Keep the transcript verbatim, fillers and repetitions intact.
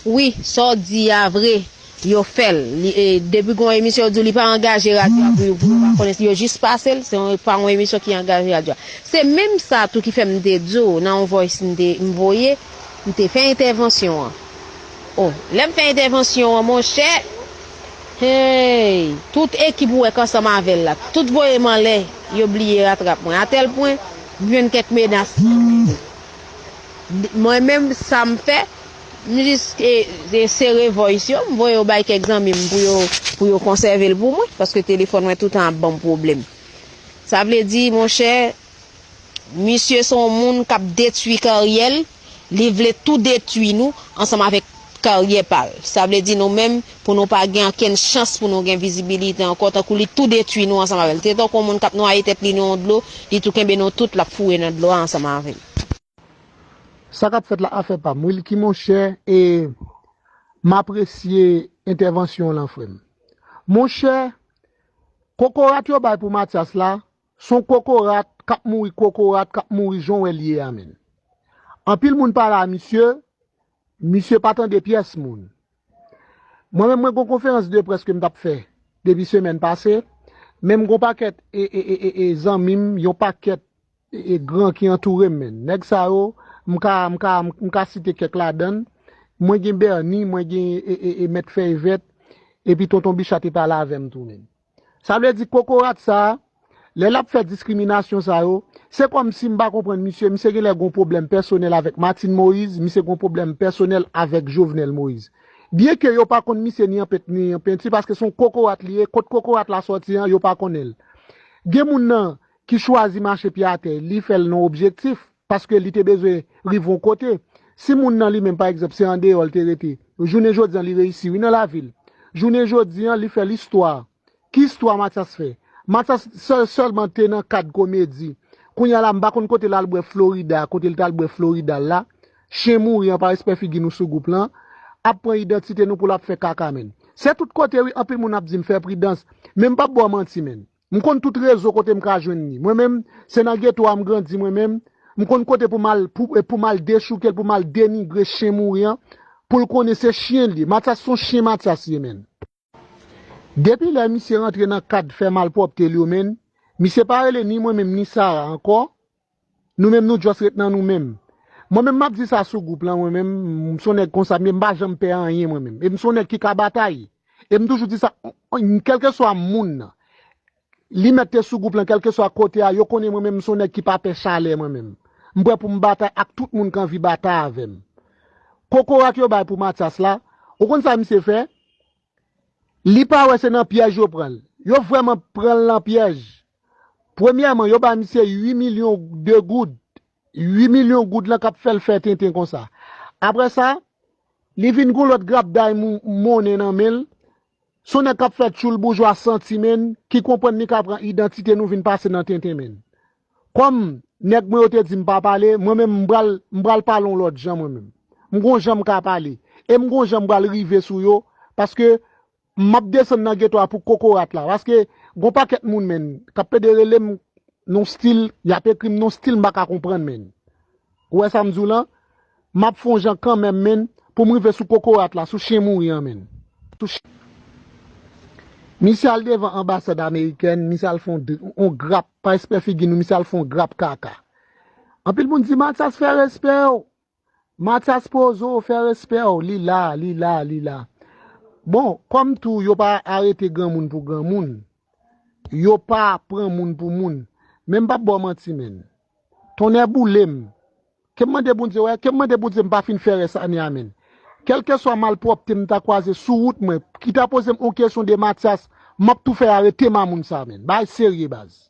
Wi, sa w di a vre, yo fè l. Li, e, depi gon emisyon yo di w li pa angaje radyo a pou yo, pou yo pa konnen, yo jis pase l, se yon, pa yon emisyon ki angaje radyo a. Se menm sa tou ki fè m te di w nan yon voice m te, m voye, m te fè entèvansyon an. O, lè m fè entèvansyon an, monchè, hey, tout ekip ou wè k ansanm avè l la, tout voye m anlè, yo bliye ratrap mwen. Atèl pwen, m jwenn kèk menas. Mwen menm, sa m fè, m jis, e, e, sere voice yo, m voye yo bay kèk zanmi m pou yo, pou yo konsève l pou mwen, paske telefòn mwen toutan ap ban m pwoblèm. Sa vle di, monchè, misye se yon moun k ap detwi karyè l, li vle tou detwi nou ansanm avèk karyè pa l. Sa vle di nou menm, pou nou pa gen okenn chans pou nou gen vizibilite ankò, tankou li tou detwi nou ansanm avè l. Se tankou yon moun k ap nwaye tèt li nan yon dlo, li tou kenbe nou tout, l ap foure nan dlo a ansanm avè n. Sa k ap fèt la afè pa m. Wilky monchè, e m apresye entèvansyon w lan frè m. Monchè, kokorat yo bay pou Matyas la, s on kokorat k ap mouri, kokorat k ap mouri jan w wè l ye a menn. Anpil moun pale a misye, misye pa tande pyès moun. Mwen menm mwen gon konferans de près ke m t ap fè depi semèn pase, men m gon pakèt e, e, e, e, e zanmi m, yon pakèt e, e gran ki antoure m menn. Nèg sa yo, m ka, m ka, m ka site kèk ladan l. Mwen gen Bèni, mwen gen e, e, e Mèt Fèy Vèt, epi Tonton Bicha te pale avè m tou menn. Sa vle di kokorat sa, lè l ap fè diskriminasyon sa yo, se kòmsi m pa konprann misye, misye genlè gon pwoblèm pèsonèl avèk Martine Moïse, misye gon pwoblèm pèsonèl avèk Jovenel Moïse. Byenke yo pa konn misye ni an pent ni an penti, paske se yon kokorat li ye, kot kokorat la sòti an, yo pa konnen l. Gen moun nan ki chwazi mache pye atè, li fè l nan objektif, paske li te bezwen rive yon kote. Si moun nan li menm, pa egzanp, se andeyò l te rete, jounen jodi an li reyisi wi nan lavi l. Jounen jodi an li fè listwa. Ki istwa Matyas fè? Matyas sèl, sèlman te nan kad komedi. Kounye a la, m pa konn kote l al bwè Florida, kote l t al bwè Florida l la. Chen mouri an pa respè figi nou sou gwoup lan. Ap pran idantite nou pou l ap fè kaka menn. Se tout kote wi, anpil moun ap di m fè pridans. Men m p ap ba w manti menn. M konn tout rezo kote m ka jwenn li. Mwen menm, se nan geto a m grandi mwen menm. M konn kote pou m al, pou, pou m al dechouke l, pou m al denigre chen mouri an, pou l konnen se chen l ye. Matyas se yon chen Matyas ye menn. Depi lè misye rantre nan kad fè malpwòpte l yo menn, misye pa rele ni mwen menm ni Sara ankò. Nou menm nou just ret nan nou menm. Mwen menm m ap di sa sou gwoup lan mwen menm, m se yon nèg konsa, men m pa janm pè anyen mwen menm. E m se yon nèg ki ka batay. E m toujou di sa, kèlkeswa moun nan, li mèt te sou gwoup lan, kèlkeswa kote a, yo konnen mwen menm m se yon nèg ki pa pè chalè mwen menm. M prè pou m batay ak tout moun k anvi batay avè m. Kokorat yo bay pou Matyas la, ou konn sa misye fè? Li pa wè se nan pyèj yo pran l. Yo vrèman pran l nan pyèj. Premyèman, yo ba misye uit milyon de goud. Uit milyon goud lan k ap fè l fè tenten konsa. Apre sa, li vin gon lòt grapday mou- monnen nan men l. Se yon nèg k ap fè tchoul boujwa santi menn, ki konprann li ka pran idantite nou vin pase nan tenten menn. Kòm nèg mwen yo te di m pa pale, mwen menm m pral, m pral pale yon lòt jan mwen menm. M gon jan m ka pale. E m gon jan m pral rive sou yo, paske m ap desann nan geto a pou kokorat la. Paske gon pakèt moun menn, k ap pede rele m nan yon stil, y ap ekri m nan yon stil m pa ka konprann menn. Ou wè sa m di w lan? M ap fè yon jan kanmenm menn, pou m rive sou kokorat la, sou chen mouri an menn. Sou ch- Misye al devan anbasad amerikèn, misye al fè yon, yon grap, pa respè figi nou, misye al fè yon grap kaka. Anpil moun di Matyas fè respè w. Matyas poze w, fè respè w, li la, li la, li la. Bon, kòm tou yo pa arete granmoun pou granmoun, yo pa pran moun pou moun. Men m p ap ba w manti menn. Tonnè boule m. Ke m mande Bondye, wè, ke m mande Bondye m pa fin fè rès ane a menn. Kèlkeswa malpwòpte m ta kwaze sou wout mwen, ki ta poze m yon kesyon de Matyas, m ap tou fè arete mamoun sa menn. Bagay serye baz.